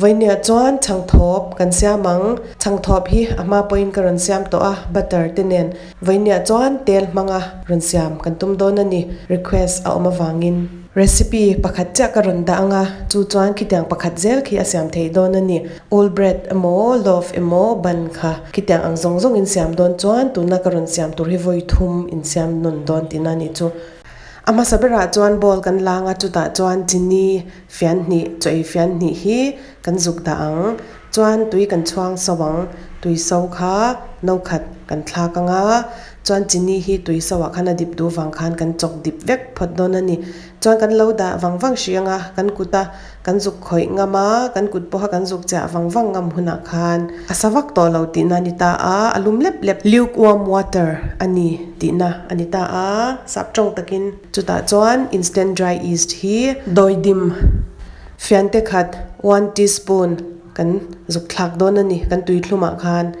Vawinia chuan chhangthawp kan siam ang. Chhangthawp hi a hma pawhin ka rawn siam tawh a, butter te nen. Vawinia chuan tel hmanga rawn siam kan tum dawn a ni, request a awm avangin. Recipe pakhat chiah ka rawn dah ang a, chu chuan khitiang pakhat zel khi a siam theih dawn a ni. Old bread emaw, loaf emaw, bun kha khitiang ang zawng zawng in siam dawn chuan tuna ka rawn siam tur hi vawi thum in siam nawn dawn tihna a nih chu. A hmasa berah chuan bowl kan lang a, chutah chuan chini fian hnih, chaw ei fian hnih hi kan zuk dah ang. Chuan tui kan chhuang so ang, tui so kha no khat kan thlak ang a, chuan chini hi tui so ah khan a dip duh vang khan kan chawk dip vek phawt dawn a ni. Chuan kan lo dah vang vang hrih ang a, kan kut a kan zuk khawih ngam a, kan kut pawha kan zuk chiah vang vang ngam hunah khan a sa vak tawh lo tihna a ni ta a, a lum lep lep, lukewarm water, a ni tihna a ni ta a, sap tawng takin. Chutah chuan instant dry yeast hi dawidim Fiante khat, one teaspoon, kan zuk thlak dawn a ni, kan tui thlumah khan.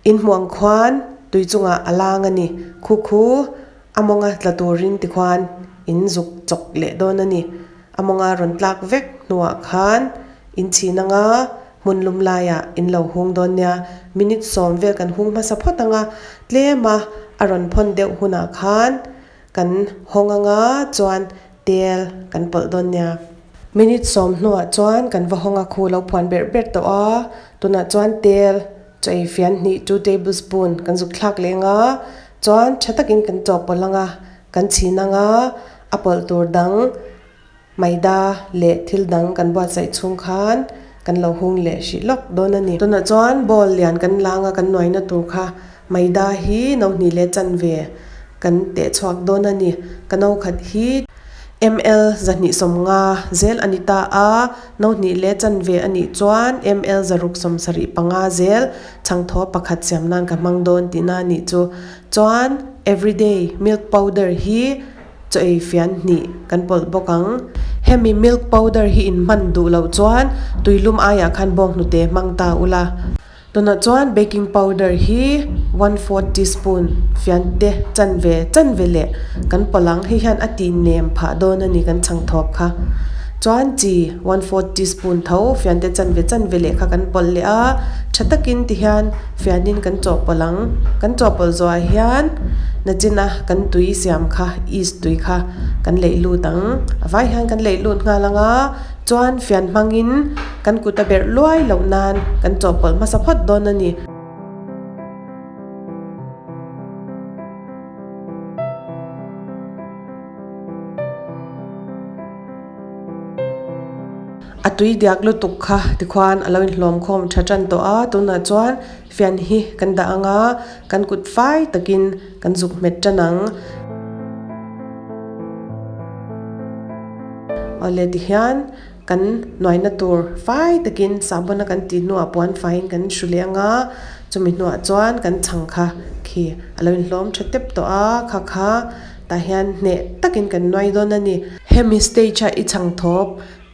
In hmuh ang khuan tui chungah a lang a ni, khu khu a mawnga tla turin tikhuan in zuk chawk leh dawn a ni. A mawnga rawn tlak vek hnuah khan in chhin anga hmun lum laiah in lo hung dawn nia. Minute sawm vel kan hung hmasa phawt anga tlema a rawn phawn deuh hunah khan Kan hawng anga chuan tel kan pawlh dawn nia. Minute sawm hnuah chuan kan va hawng a khu lo phuan berh berh tawh a, tunah chuan tel chaw ei fian hnih two tablespoon kan zuk thlak leh anga chuan tha takin kan chaw pawlh anga kan chhin anga a pawlh tur dang Maida leh thil dang kan buatsaih chhung khan kan lo hung leh hrih lawk dawn a ni. Tunah chuan bowl lian kan lang a, kan nuaina tur kha maida hi no hnih leh chanve kan teh chhuak dawn a ni. Ka no khat hi ml 250 zel a ni ta a, no hnih leh chanve a nih chuan ml 675 zel chhangthaw pakhat siam nan ka hmang dawn tihna a nih chu. Chuan everyday milk powder hi Chaw ei fian hnih kan pawlh bawk ang. Hemi milk powder hi in hman duh loh chuan tuilum aiah khan bawng hnute hmang ta ula. Tunah chuan baking powder hi one fourth teaspoon fian te chanve chanve leh kan pawlh ang. Hei hian a tih nem phah dawn a ni kan chhang thawp kha. Chuan chi one fourth teaspoon tho fian te chanve chanve leh kha kan pawlh leh a, tha takin ti hian fianin kan chawhpawlh ang. Kan chawhpawlh zawhah hian nachina kan tui siam kha yeast tui kha kan leih lut ang. A vai hian kan leih lut nghal ang a, chuan fian hmangin kan kut a berh luai loh nan kan chawhpawlh hmasa phawt dawn a ni. A tui diak lutuk kha tikhuan a lo inhlawm khawm tha tan tawh a, tunah chuan fian hi kan dah ang a, kan kut fai takin kan zuk hmet tan ang. Awle tihian kan nuaina tur fai takin sahbawn a kan tih hnuah puan faiin kan hru leh ang a, chumi hnuah chuan kan chhang kha khi a lo inhlawm tha tep tawh a, kha kha tah hian hneh takin kan nuai dawn a ni. Hemi stage a i chhang thawp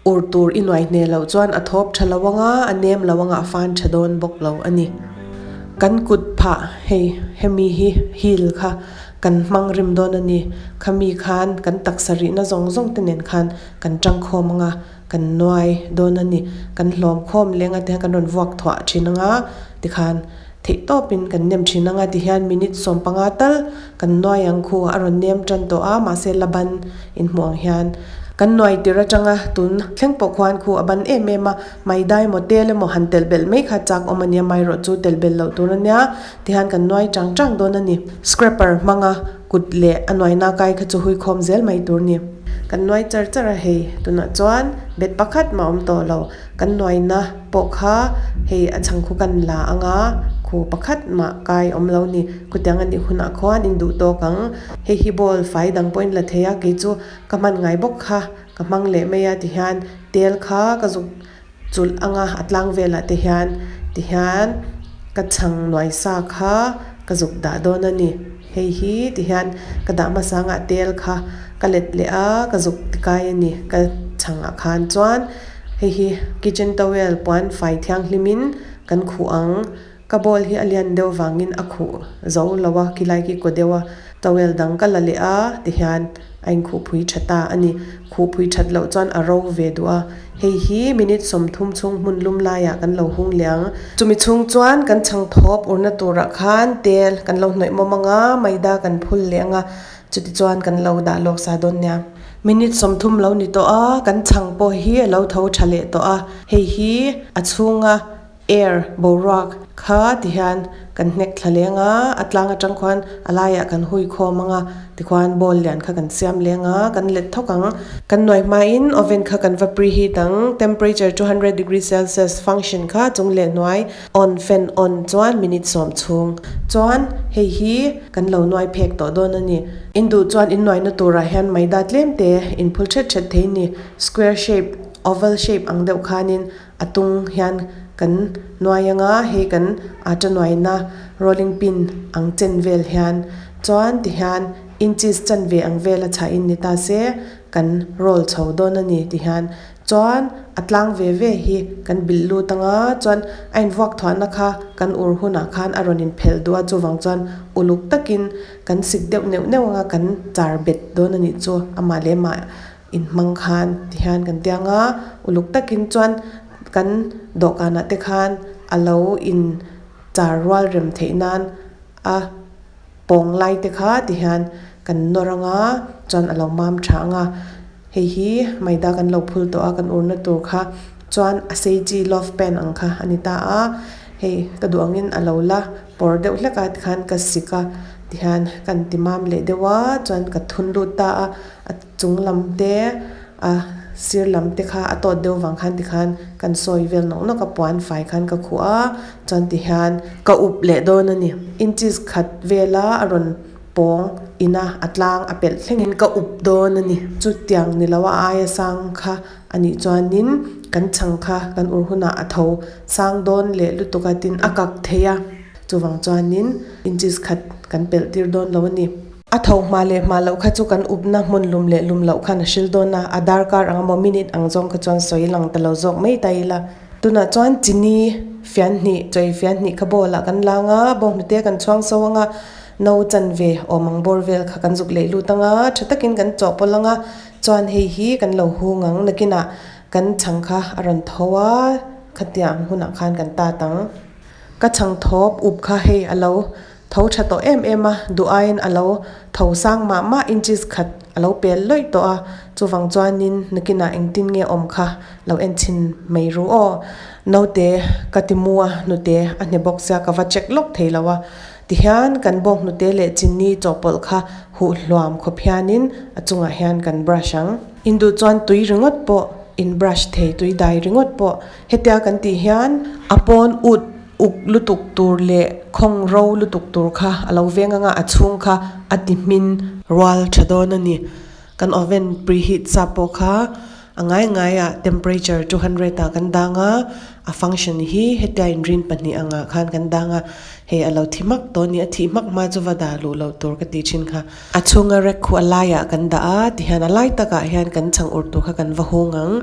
ur tur i nuai hneh loh chuan a thawp tha lo anga a nem lo anga a fan tha dawn bawk lo a ni. Kan kut phah hei hemi hi heel kha kan hmang rim dawn a ni. Khami khan kan taksa rihna zawng zawng te nen khan kan tangkhawm anga kan nuai dawn a ni. Kan hlawm khawm leng a ti hian kan rawn vuak thuah thin anga tikhan Theih tawpin kan nem thin anga ti hian minute 15 tal kan nuai ang khu a rawn nem tan tawh a, mahse la ban inhmuh ang hian kan nuai tir atanga tun thleng pawh khuan khu a ban em em a, maidai emaw tel emaw han telh belh mai kha chak awm a nia, maherawh chu telh belh loh tur a nia ti hian kan nuai chang chang dawn a ni. Scraper hmanga kut leh a nuaina kai kha chu hui khawm zel mai tur ni. Kan nuai char char a hei, tunah chuan bet pakhat mah awm tawh lo. Kan nuaina pawh kha hei a chhang khu kan la ang a, khu pakhat mah kai awm lo ni. Khutiang a nih hunah khuan in duh tawk ang. Hei hi bowl fai dang pawhin la thei a, kei chu ka hman ngai bawk kha ka hmang leh mai a tihian tel kha ka zuk chulh ang a, a tlang velah te hian tihian ka chhang nuai sa kha ka zuk dah dawn a ni. Hei hi tihian ka dah hmasa angah tel kha ka let leh a, ka zuk tikai a ni ka chhangah khan chuan. Hei hi kitchen towel puan fai thianghlimin kan khuh ang. Ka bowl hi a lian deuh vangin a khuh zo lo a, khilai khi kaw deuh a. Towel dang ka la leh a tihian a inkhuhpui tha ta a ni. Khuhpui that loh chuan a ro ve duh a, hei hi minute 30 chhung hmun lum laiah kan lo hung leh ang. Chumi chhung chuan kan chhangthawp urna turah khan tel kan lo hnawih mawm ang a, maida kan phul leh ang a, chuti chuan kan lo dah lawk sa dawn nia. Minute 30 lo ni tawh a, kan chhang pawh hi a lo tho tha leh tawh a, hei hi a chhunga Air, boruak, kha ti hian kan hnek thla leng a, a tlang atang khuan a laiah kan hui khawm ang a, tikhuan ball lian kha kan siam leng a, kan let thawk ang. Kan nuai hmain oven kha kan va preheat ang, temperature 200 degree celsius function kha chung leh hnuai on fan on chuan minute sawm chhung chuan hei hi kan lo nuai phek tawh dawn a ni. In duh chuan in nuaina turah hian maida tlem te in phul thet thet thei ni, square shape, oval shape ang deuh khanin A tung hian kan nuai anga hei kan atta nuaina rolling pin ang chen vel hian chuan ti hian inches chanve ang vel a chhah in ni ta se kan roll chho dawn a ni ti hian chuan a tlang ve ve hi kan bilh lut anga chuan a invuak thuahna kha kan ur hunah khan a rawn inphelh duh a chuvang chuan uluk takin kan sik deuh neuh neuh anga kan char bet dawn a nih chu amah leh mah. Inhmang khan ti hian kan tiang a, uluk takin chuan kan dawhkanah te khan a lo in char rual rem theih nan a pawng lai te kha ti hian kan nawr ang a, chuan a lo mam tha ang a, hei hi maida kan lo phul tawh a kan urna tur kha chuan a sei chi love pen ang kha a ni ta a, hei ka duh angin a lo la pawr deuh hlek a tikhan ka sik a tihian kan ti mam leh deuh a chuan ka thun lut ta a. A chung lam te a sir lam te kha a tawt deuh vang khan tikhan kan sawi vel nawk nawk a puan fai khan ka khuh a chuan tihian ka up leh dawn a ni inches khat vela a rawn pawng ina a tlang a pelh thlengin ka up dawn a ni chutiang ni lo a aia sang kha a nih chuanin kan chhang kha kan ur hunah a tho sang dawn leh lutuk a tin a kak thei a chuvang chuanin inches khat kan pelh tir dawn lo a ni. A tho hma leh hma loh kha chu kan upna hmun lum leh lum loh khan a hril dawn a, a darkar ang emaw minute ang zawng kha chuan sawi lang ta lo zawk mai ta ila. Tunah chuan chini fian hnih, chawi fian hnih kha bowl ah kan lang a, bawnghnute kan chhuang so ang a, no chanve awm ang bawr vel kha kan zuk leh lut ang a, tha takin kan chawhpawlh ang a, chuan hei hi kan lo hung ang, nakinah kan chhang kha a rawn tho a, khatiang ang hunah khan kan tat ang. Ka chhang thawp up kha hei a lo Tho tha tawh em em a, duh aiin a lo tho sang mah mah inches khat a lo pel lawih tawh a, chuvang chuanin nakinah engtin nge awm kha lo en chhin mai ru aw. Naute ka ti mu a, hnute a hne bawk sia ka va check lawk thei lo a, tihian kan bawk hnute leh chini chawhpawlh kha huh hluam khawp hianin a chungah hian kan brush ang. Induh chuan tui ringawt pawh in brush thei, tui dai ringawt pawh hetia kan tih hian a pawn ut Uk lutuk tur leh khawng ro lutuk tur kha a lo veng anga a chhung kha a ti hmin rual tha dawn a ni. Kan oven preheat sa pawh kha a ngai ngaiah temperature 200 ah kan dang a, a function hi hetia inrin pahnih angah khan kan dang a, hei a lo thi hmak tawh a ni, a thih hmak hma chu va dah luh loh tur ka tih thin kha. A chhunga rack khu a laiah kan dah a, tihian a lai takah hian kan chhang ur tur kha kan va hung ang,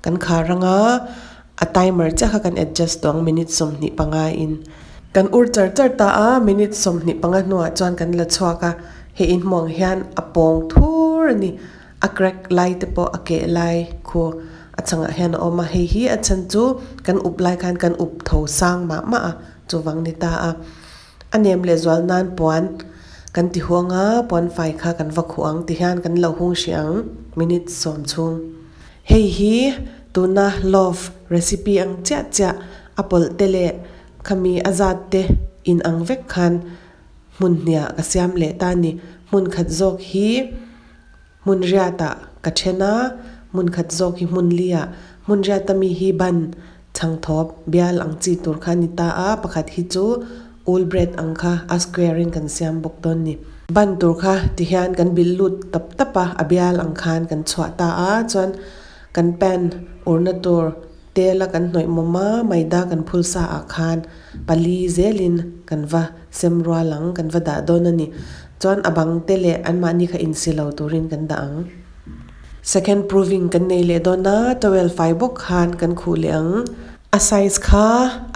kan khar anga. A timer chiah kha kan adjust tawh ang minute 25 in. Kan ur char char ta a, minute 25 hnuah chuan kan la chhuak a, hei in hmuh ang hian a pawng thur a ni. A crack lai te pawh a keh lai khu a changah hian a awm a, hei hi a chhan chu kan up lai khan kan up tho sang mah mah a, chuvang ni ta a. A nem leh zual nan puan kan ti huang a, puan fai kha kan va khuh ang ti hian kan lo hung hrih ang minute 10 chhung. Hei hi tuna loaf recipe ang chiah chiah a pawlh te leh khami a zat te in ang vek khan hmun hniah ka siam leh ta ni. Hmun khat zawk hi hmun riatah ka then a, hmun khat zawk hi hmun liah. Hmun riata mi hi ban chhangthawp bial ang chi tur kha a ni ta a, pakhat hi chu ul bread ang kha a square in kan siam bawk dawn ni. Ban tur kha ti hian kan bilh lut tap tap a, a bial ang khan kan chhuah ta a, chuan kan pan urna tur tel a kan hnawih mawm a, maida kan phul sa ah khan pali zelin kan va sem rual ang, kan va dah dawn a ni. Chuan a bang te leh anmahni kha insi lo turin kan dah ang. Second proving kan nei leh dawn a, towel fai bawk khan kan khuh leh ang. A size kha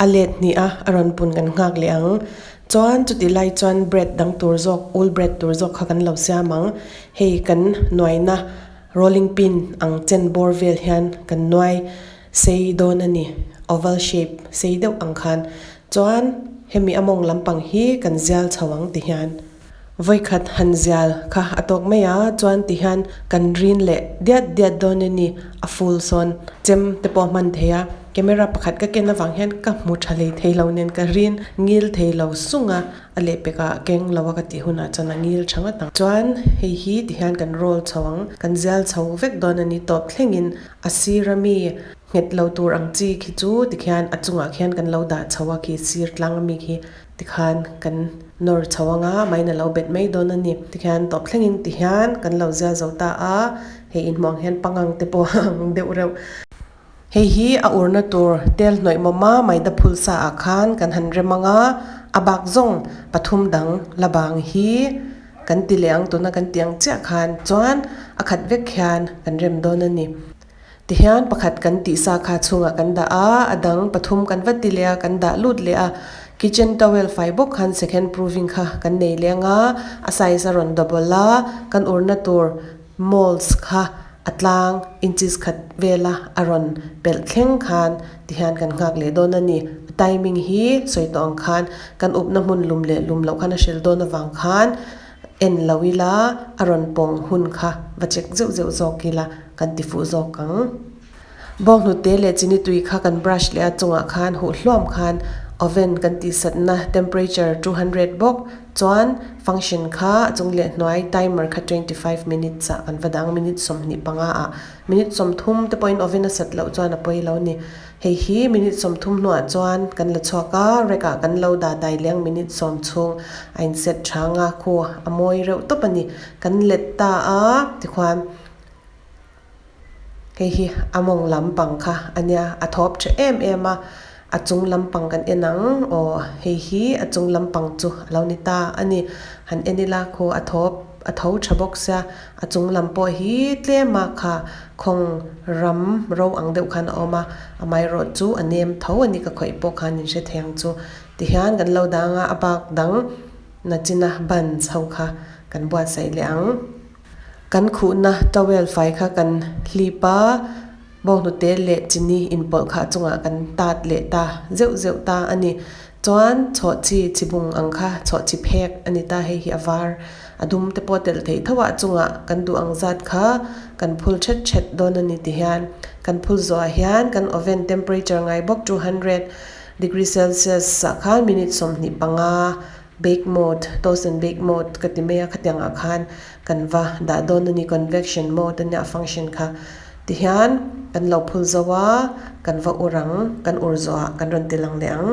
a let hnih a, a rawn pun kan nghak leh ang. Chuan chutih lai chuan bread dang tur zawk ul bread tur zawk kha kan lo siam ang. Hei kan nuaina rolling pin ang chen bawr vel hian kan nuai sei dawn a ni, oval shape sei deuh ang khan. Chuan hemi a mawng lampang hi kan zial chho ang ti hian. Vawikhat han zial kha a tawk mai a, chuan ti hian kan rin leh diat diat dawn a ni, a full sawn chem te pawh a hman thei a, camera pakhat ka ken avang hian ka hmu tha hlei thei lo nen ka rin ngil thei lo sung a, a lehpek ah keng lo a ka tih hunah chuan a ngil tha ngawt ang. Chuan hei hi ti hian kan roll chho ang, kan zial chho vek dawn a ni tawp thlengin a sir a mi nghet lo tur ang chi khi chu tikhian a chungah khian kan lo dah chho a khi sir tlang a mi khi. Tikhan kan nawr chho anga main a lo bet mai dawn a ni. Tikhian tawp thlengin tihian kan lo zial zo ta a, hei inhmuh ang hian pangang te pawh a ang deuh reuh. Hei hi a urna tur tel hnawih mawma maida phul sa ah khan kan han rem anga, a bak zawng pathum dang la bang hi kan ti leh ang tuna kan tih ang chiah khan chuan a khat vek hian kan rem dawn a ni. Tihian pakhat kan tih sa kha chhungah kan dah a, a dang pathum kan va ti leh a, kan dah lut leh a. Kitchen towel fai bawk khan second proving kha kan nei leh anga, a size a rawn double a, kan urna tur moulds kha a tlang inches khat vela a rawn pelh thleng khan tihian kan nghak leh dawn a ni. A timing hi sawi tawh ang khan kan upna hmun lum leh lum loh khan a hril dawn avang khan En lo ila, a rawn pawng hun kha va check zeuh zeuh zawk ila kan ti fuh zawk ang. Bawnghnute leh chini tui kha kan brush leh a chungah khan huh hluam khan oven kan tihsatna temperature 200 bawk chuan function kha a chung leh hnuai timer kha 25 minutes ah kan va dang minute 25 ah minute 30 te pawhin oven a sat loh chuan a pawi lo ni. Hei hi minute 30 hnuah chuan kan la chhuak a, rack ah kan lo dah dai leng minute 10 chhung a in set tha ang a, khu a mawi reuh tawp a ni. Kan let ta a tikhuan hei hi a mawng lampang kha a nia, a thawp tha em em a, a chung lampang kan en ang aw hei hi a chung lampang chu a lo ni ta a ni. Han en ila khu a thawp a tho tha bawk sia, a chung lam pawh hi tlem a kha Khawng ram ro ang deuh khan a awm a, amaherawh chu a nem tho a ni ka khawih pawh khan in hre thei ang chu. Tihian kan lo dang a, a bak dang nachina ban chho kha kan buatsaih leh ang. Kan khuhna towel fai kha kan hlip a, bawnghnute leh chini inpawlh kha a chungah kan tat leh ta zeuh zeuh ta a ni. Chuan chhawhchhi chhibung ang kha chhawhchhi phek a ni ta, hei hi a var a dum te pawh telh theih tho a, a chungah kan duh ang zat kha kan phul thet thet dawn a ni ti hian kan phul zawhah hian kan oven temperature ngai bawk 200 degree celsius ah khan minute 25 bake mode toast and bake mode ka ti mai a khatiang ah khan kan va dah dawn a ni convection mode a nia a function kha ti hian kan lo phul zo a kan va ur ang kan ur zawhah kan rawn ti lang leh ang.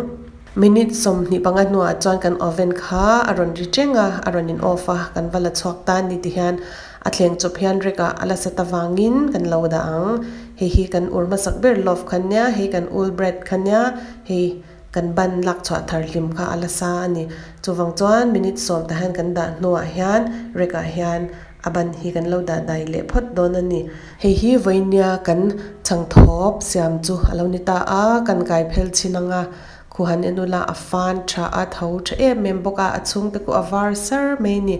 Minute 25 hnuah chuan kan oven kha a rawn ri teng a a rawn in off a kan va la chhuak ta a ni ti hian a thleng chawp hian rek ah a la sat avangin kan lo dah ang hei hi kan ur hmasak ber loaf kha nia hei kan ul bread kha nia hei Kan ban lak chhuah thar hlim kha a la sa a ni. Chuvang chuan minute 10 tah hian kan dah hnuah hian rack ah hian a ban hi kan lo dah dai leh phawt dawn a ni. Hei hi vawinia kan chhangthawp siam chu a lo ni ta a, kan kai phel chhin ang a, khu han en ula a fan tha a tho tha em em bawk a, a chhungte khu a var sar mai a ni.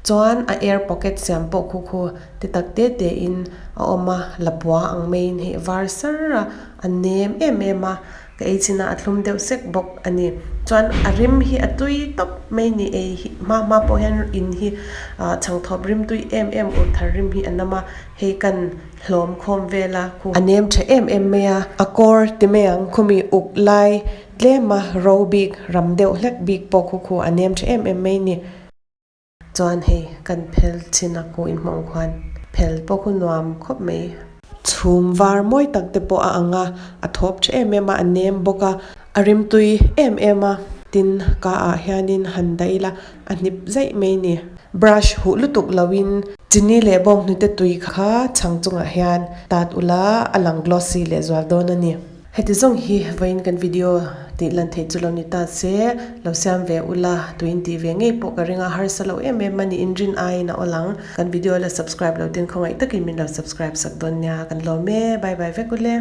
Chuan a air pocket siam pawh khu khu ti tak te te in a awm a, lapua ang maiin hei a var sar a, a nem em em a. Ka ei chinah a thlum deuh sek bawk a ni. Chuan a rim hi a tui tawp mai ni ei hi hma hma pawh hian in hi ah chhangthawp rim tui em em ur thar rim hi a nam a, hei kan hlawm khawm vel a khu. A nem tha em em mai a, a kawr ti mai ang khumi uk lai tlem a ro bik ram deuh hlek bik pawh khu khu a nem tha em em mai ni. Chuan hei kan phel chin a ku inhmawng khuan phel pawh khu nuam khawp mai. Chhum var mawi tak te pawh a ang a, a thawp tha em em a, a nem bawk a, a rimtui em em a, tin ka ah hianin han dah ila a hnip zaih mai ni. Brush huh lutuk loin chini leh bawnghnute tui kha chhang chungah hian tat ula a lang glossy leh zual dawn a ni. Heti zawng hi vawiin kan video tih lan theih chu lo ni ta se, lo siam ve ula, tuin tih ve ngei pawh ka ring a, harsa lo em em a ni, inrin aiin a awl ang. Kan video la subscribe lo ten khawngaih takin min lo subscribe sak dawn nia, kan lawm e, bye bye vek ule.